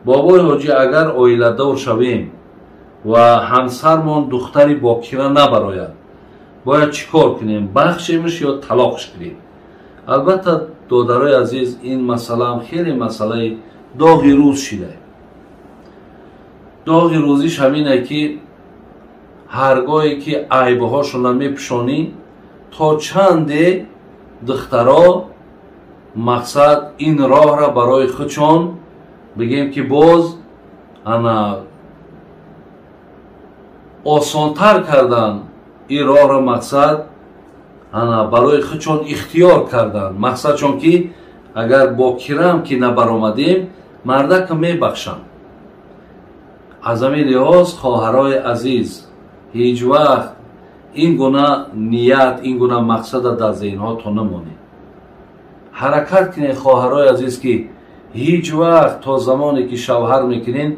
Бобои ҳоҷӣ, агар оиладор шавем ва ҳамсармон духтари бокира набарояд, бояд чӣ кор кунем? Бахшемш ё талоқш кунем? Албатта, додарои азиз, ин масъалаам хеле масъалаи доғи рӯз шида. Доғи рӯзиш ҳамине, ки ҳаргоҳе ки айбҳошона мепӯшонӣ, то чанде духтаро мақсад ин роҳра барои худшон бигем, ки боз ана осонтар кардан, ин роҳро мақсад ана барои худшон ихтиёр кардан. Мақсадшон ки агар бокираам ки набаромадем, мардака мебахшам. Аз ҳамин лиҳоз, хоҳарои азиз, ҳеҷ вақт ин гуна ният, ин гуна мақсада дар зеҳнҳото намонед. Ҳаракат кунед, хоҳарои азиз, ки ҳеҷ вақт то замоне ки шавҳар мекунед,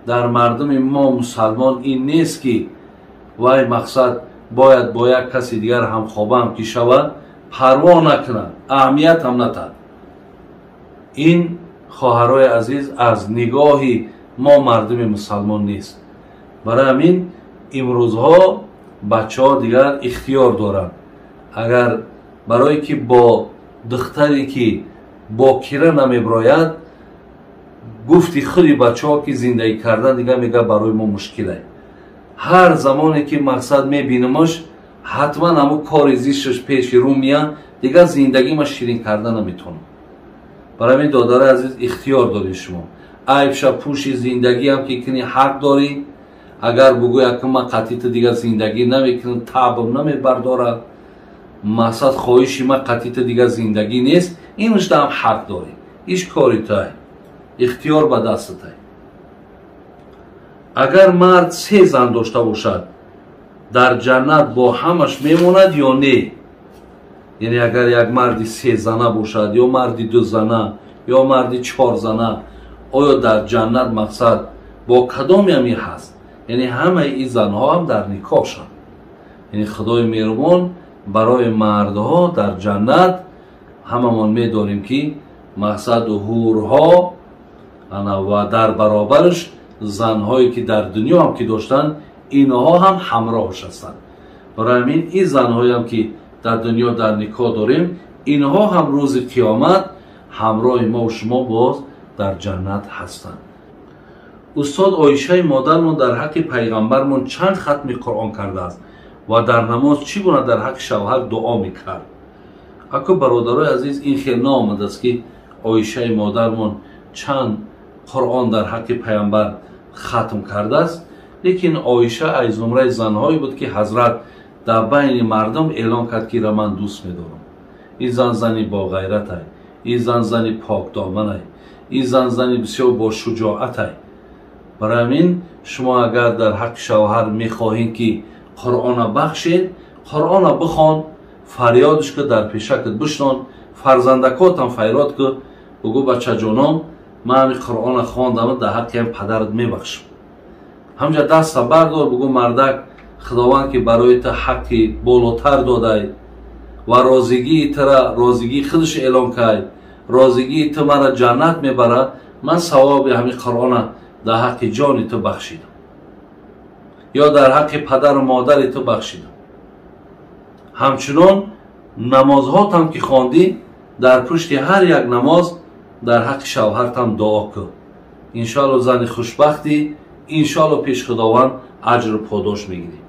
дар мардуми мо мусалмон ин нест, ки вай мақсад бояд бо як каси дигар ҳамхобаам ки шавад, парво накунад, аҳамият ҳам натад. Ин, хоҳарои азиз, аз нигоҳи мо мардуми мусалмон нест. Барои ҳамин имрӯзҳо бачаҳо дигар ихтиёр доранд. Агар барое ки бо духтаре ки бокира намеброяд, гуфти худи бачаҳо ки зиндагӣ кардан дигар мега барои мо мушкиле. Ҳар замоне ки мақсад мебинамаш, ҳатман ҳамун кори зишташ пеши рӯ меяд, дигар зиндагима ширин карда наметавонам. Барои ҳамин, додарои азиз, ихтиёр доред шумо. Айбша пӯши, зиндагиам ки кунӣ, ҳақ дорӣ. Агар бугӯяд, ки ман қатъита дигар зиндагӣ намекунам, таъбам намебардорад, мақсад хоҳиши ман қатъита дигар зиндагӣ нест, инушдаам ҳақ дорӣ. Иш кори тай, ихтиёр ба дастатай. Агар мард се зан дошта бошад, дар ҷаннат бо ҳамаш мемонад ё не? Яъне агар як марди сезана бошад, ё марди дузана, ё марди чорзана, оё дар ҷаннат мақсад бо кадоме ами ҳаст? Яъне ҳамаи ин занҳо ҳам дар никоҳшанд. Яъне Худои меҳрубон барои мардҳо дар ҷаннат, ҳамамон медонем, ки мақсад ҳурҳо ана ва дар баробараш занҳое ки дар дунё ҳам ки доштанд, инҳо ҳам ҳамроҳш ҳастанд. Барои ҳамин ин занҳоеам ки дар дунё дар никоҳ дорем, инҳо ҳам рӯзи қиёмат ҳамроҳи мо шумо боз дар ҷаннат ҳастанд. Устод, Оишаи модармон дар ҳаққи пайғамбармон чанд хатми Қуръон кардааст ва дар намоз чӣ гуна дар ҳаққи шавҳар дуо мекард? Аку, бародарои азиз, ин хел наомадааст, ки Оишаи модармон чанд Қуръон дар ҳаққи пайғамбар хатм кардааст, лекин Оиша аз зумраи занҳое буд, ки ҳазрат дар байни мардум эълон кард, ки ира ман дӯст медорам, ин зан зани боғайратай, ин зан зани покдоманай, ин зан зани бисёр бошуҷоатай. Барои ҳамин шумо агар дар ҳаққи шавҳар мехоҳед, ки Қуръона бахшед, Қуръона бихон, фарёдш ку, дар пешакат бишнон, фарзандакотам файрод ку, бугӯ: «Бачаҷоном, ман ҳами Қуръона хондам, дар ҳаққи ҳам падарат мебахшам». Ҳамҷа даста бардор, бугӯ: «Мардак, Худованд ки барои ту ҳаққи болотар додай ва розигии тура розигии худаш эълон кард, розигии ту мара ҷаннат мебарад, ман савоби ҳамин Қуръона дар ҳаққи ҷони ту бахшидам ё дар ҳаққи падару модари ту бахшидам». Ҳамчунон намозҳотам ки хондӣ, дар пушти ҳар як намоз дар ҳаққи шавҳартам дуо кун. Иншоалло зани хушбахтӣ, иншоалло пеш Худованд аҷру подош мегирӣ.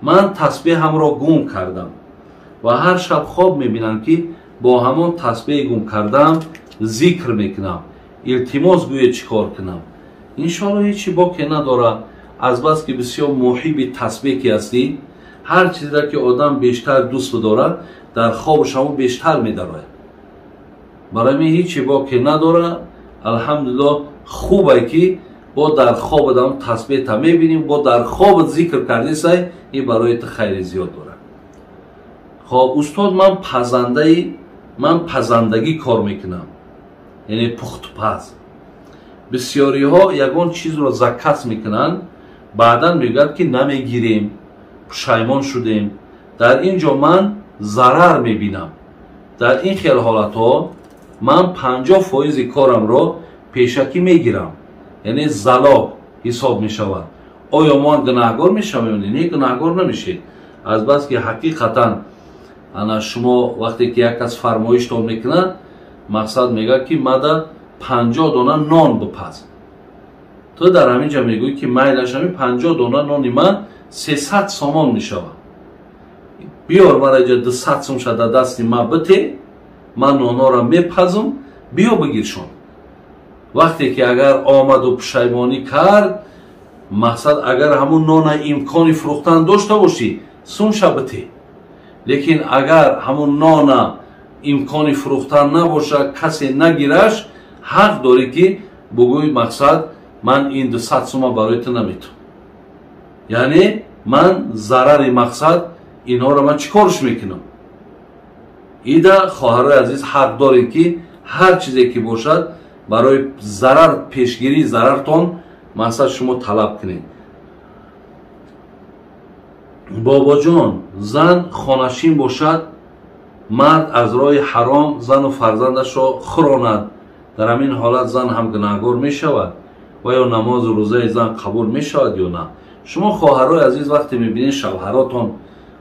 Ман тасбеҳамро гум кардам ва ҳар шаб хоб мебинам, ки бо ҳамон тасбеҳи гум кардаам зикр мекунам. Илтимос, гӯед, чӣ кор кунам? Иншоалло ҳечи боке надорад. Азбаски бисёр муҳиби тасбеҳ ки ҳастӣ, ҳар чизеро ки одам бештар дӯст бидорад, дар хобаш ҳамон бештар медарояд. Барои ҳамин ҳечи боке надорад. Алҳамдулилло, хубе ки бо дар хобат тасбеҳта мебинӣ, бо дар хобат зикр кардисай, ин барои ту хайри зиёд дорад. Хоб, устод, ман пазандагӣ кор мекунам, яъне пухтупаз. Бисёриҳо ягон чизро заказ мекунанд, баъдан мегӯянд, ки намегирем, пушаймон шудем. Дар ин ҷо ман зарар мебинам. Дар ин хел ҳолатҳо ман 50 фоизи корамро пешакӣ мегирам. яъне залог ҳисоб мешавад. Оё мо гунаҳгор мешавем? Не, гунаҳгор намешед. Аз бас ки ҳақиқатан ана шумо вақте ки як кас фармоиштон мекунад, мақсад мегӯяд ки мада 50 дона нон бипаз. Ту дар ҳамин ҷо мегӯӣ ки майлаш ҳамин 50 дона нони ман 300 сомон мешавад. Биёр мара иҷа 200 сом шада дасти ман бите, ман нонҳоро мепазум, биё бигиршон. Вақте ки агар омаду пушаймонӣ кард, мақсад агар ҳамун нона имкони фурӯхтан дошта бошӣ, сумша бите. Лекин агар ҳамун нона имкони фурӯхтан набошад, касе нагираш, ҳақ дорӣ ки бугӯй мақсад ман ин 200 сума барои ту наметум. Яъне ман зарари мақсад инҳоро ман чӣ корш мекунам? Ида хоҳарои азиз ҳақ доред ки ҳар чизе ки бошад барои зарар, пешгирии зарартон мақсад шумо талаб кунед. Бобоҷон, зан хонашин бошад, мард аз роҳи ҳаром зану фарзандашро хӯронад, дар ҳамин ҳолат зан ҳам гунаҳгор мешавад ва ё намозу рӯзаи зан қабул мешавад ё на? Шумо хоҳарои азиз вақте мебинед шавҳаротон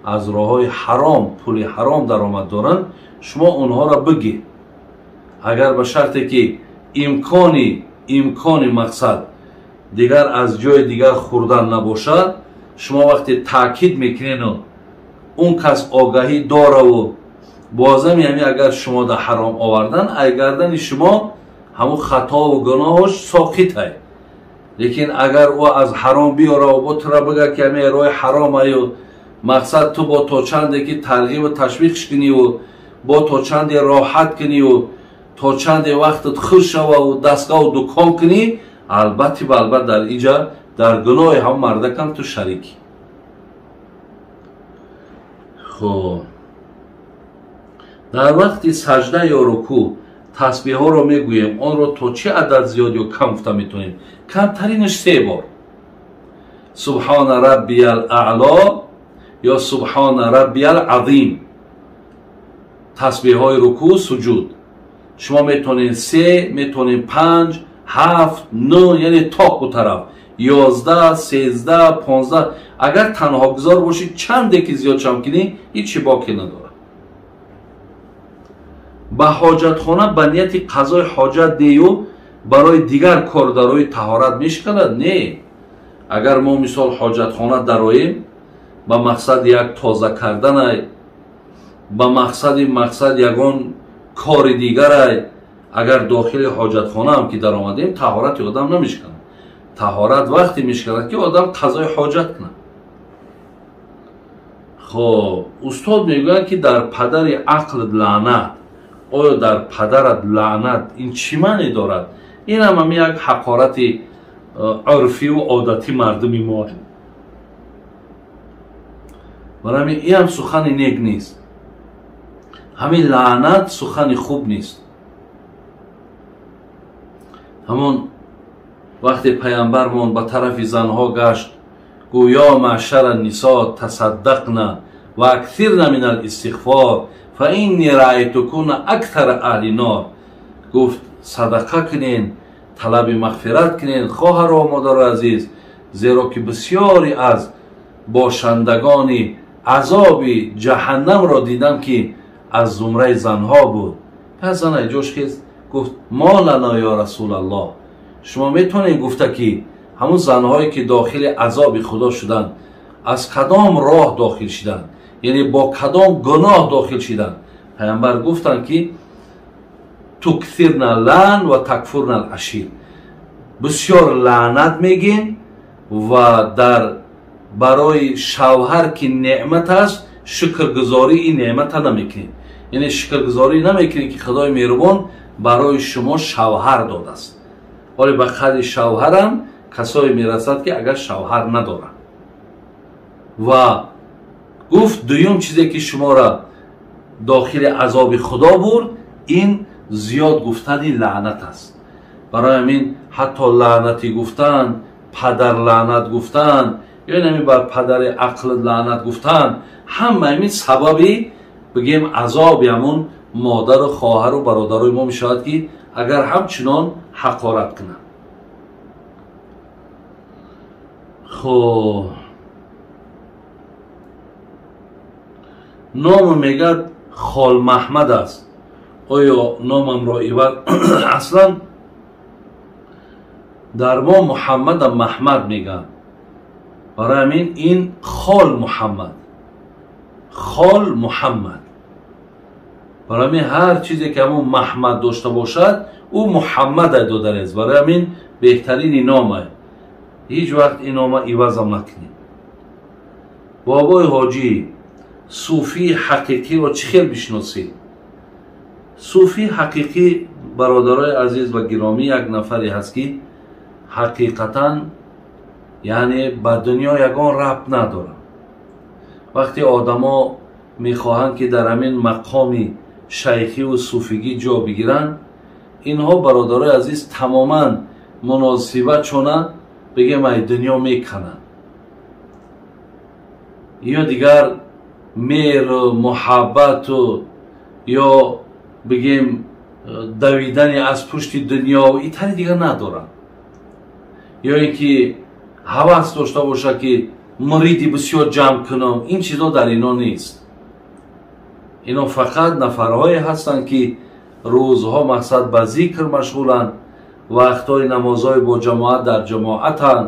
аз роҳҳои ҳаром, пули ҳаром даромад доранд, шумо онҳоро бигир. Агар ба шарте ки имкони мақсад дигар аз ҷои дигар хӯрдан набошад, шумо вақте таъкид мекунеду он кас огаҳӣ дораву бозами ҳами агар шумо да ҳаром овардан, ай гардани шумо ҳамун хатову гуноҳош соқитай. Лекин агар ӯ аз ҳаром биёраву бо тура бигӯяд ки ҳами роҳи ҳаром аю, мақсад ту бо то чанде ки тарғибу ташвиқш куниву бо то чанде роҳат куниву то чанде вақтат хуш шававу дастгоҳу дукон кунӣ, албатта ба албат дар иҷа дар гуноҳи ҳам мардакам ту шарикӣ. Хоб, дар вақти сажда ё рукӯъ тасбиҳҳоро мегӯем, онро то чӣ адад зиёд ё кам гуфта метавонем? Камтаринаш 3 бор. Субҳона раббиял аъло ё субҳона раббиял азим. Тасбиҳҳои рукӯъ, суҷуд. Шумо метавонед 3, метавонед 5, 7, 9, яъне то ку тараф 11, 13, 15. Агар танҳогузор бошӣ, чанде ки зиёд шам кунӣ, ҳеҷ боке надорад. Ба ҳоҷатхона ба нияти қазои ҳоҷат нею барои дигар кор дарои таҳорат мешиканад? Не. Агар мо мисол ҳоҷатхона дароем ба мақсади як тоза карданай, ба мақсади ягон кори дигарай, агар дохили ҳоҷатхонаам ки даромадем, таҳорати одам намешиканад. Таҳорат вақте мешиканад ки одам қазои ҳоҷат кунад. Хоб, устод мегӯяд ки дар падари ақл лаънат. Оё дар падарат лаънат ин чӣ маъне дорад? Ин ҳам ҳами як ҳақорати урфиву одатии мардуми мо. Барои ҳамин ин ҳам сухани нек нест. Ҳамин лаънат сухани хуб нест. Ҳамон вақте паямбармон ба тарафи занҳо гашт, гӯё маъшара нисо тасаддақна ва аксирна мин алистиғфор фа инни раайтукуна аксара аҳли нор. Гуфт садақа кунен, талаби мағфират кунен, хоҳаро модари азиз, зеро ки бисёре аз бошандагони азоби ҷаҳаннамро дидам ки аз зумраи занҳо буд. Пас зан ҷош хест, гуфт мо лана ё расулаллоҳ. Шумо метавонед гуфта ки ҳамун занҳое ки дохили азоби худо шуданд аз кадом роҳ дохил шуданд, яъне бо кадом гуноҳ дохил шуданд? Паямбар гуфтанд ки туксирна лан ва такфурна алашир. Бисёр лаънат мегин ва дар барои шавҳар ки неъмат аст шукргузорӣ ин неъмата намекунед. Яъне шукргузорӣ намекунед ки Худои меҳрубон барои шумо шавҳар додааст. Вале ба қадри шавҳарам касое мерасад ки агар шавҳар надоранд. Ва гуфт дуюм чизе ки шуморо дохили азоби Худо бурд, ин зиёд гуфтани лаънат аст. Барои ҳамин ҳатто лаънатӣ гуфтан, падар лаънат гуфтан, ё ин бар падари ақл лаънат гуфтан, ҳама ҳамин сабаби бигем азоби ҳамун модару хоҳару бародарои мо мешавад ки агар ҳамчунон ҳақорат кунанд. Хоб, ному мегӯяд Холмаҳмад аст. Оё номамро иваз? Аслан дар мо Муҳаммада Маҳмад мегӯянд. Барои ҳамин ин Хол Муҳаммад, Хол Муҳаммад. Барои ҳамин ҳар чизе ки ҳамун Маҳмад дошта бошад, ӯ Муҳаммад додарест. Барои ҳамин беҳтарини нома. Ҳеҷ вақт ин нома ивазам накунед. Бобои ҳоҷӣ, суфии ҳақиқиро чӣ хел бишносед? Суфии ҳақиқӣ, бародарои азиз ва гиромӣ, як нафаре ҳаст ки ҳақиқатан яъне ба дунё ягон рабт надорад. Вақте одамо мехоҳанд ки дар ҳамин мақоми шайхиву суфигӣ ҷо бигиранд, инҳо, бародарои азиз, тамоман муносибатшона бигем ай дунё мекананд. Ё дигар меҳру муҳаббату ё бигем давидани аз пушти дунё итари дигар надоранд. Ё ин ки ҳавас дошта бошад ки муриди бисёр ҷамъ кунам, ин чизо дар ино нест. Ино фақат нафарҳое ҳастанд ки рӯзҳо мақсад ба зикр машғуланд, вақтҳои намозҳои бо ҷамоат дар ҷамоатанд.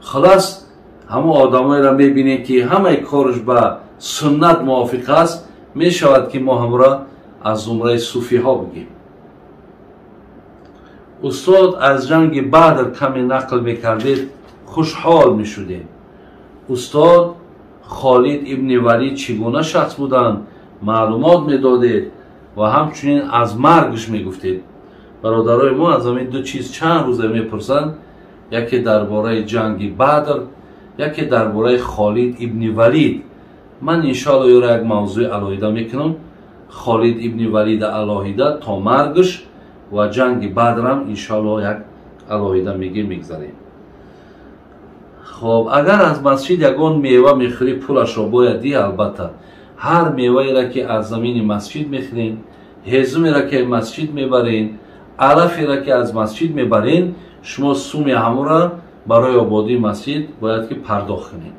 Хулас, ҳамон одамоеро мебинем ки ҳамаи корш ба суннат мувофиқ аст, мешавад ки мо ҳамро аз зумраи суфиҳо бигем. Устод, аз ҷанги Бадр каме нақл мекардед, хушҳол мешудем. Устод, Холид ибни Валид чӣ гуна шахс буданд, маълумот медодед ва ҳамчунин аз маргш мегуфтед. Бародарои мо аз ҳамин ду чиз чанд рӯза мепурсанд, яке дар бораи ҷанги Бадр, яке дар бораи Холид ибни Валид. Ман иншоалло ёро як мавзӯи алоҳида мекунам. Холид ибни Валида алоҳида то маргш ва ҷанги Бадрам иншоалло як алоҳида мегир мегзарем. Хоб, агар аз масҷид ягон мева мехӯрӣ, пулашро бояд диҳ. Албатта, ҳар меваеро ки аз замини масҷид мехӯрем, ҳезумеро ки аз масҷид мебарем, алаферо ки аз масҷид мебарем, шумо суми ҳамонро барои ободии масҷид бояд ки пардохт кунед.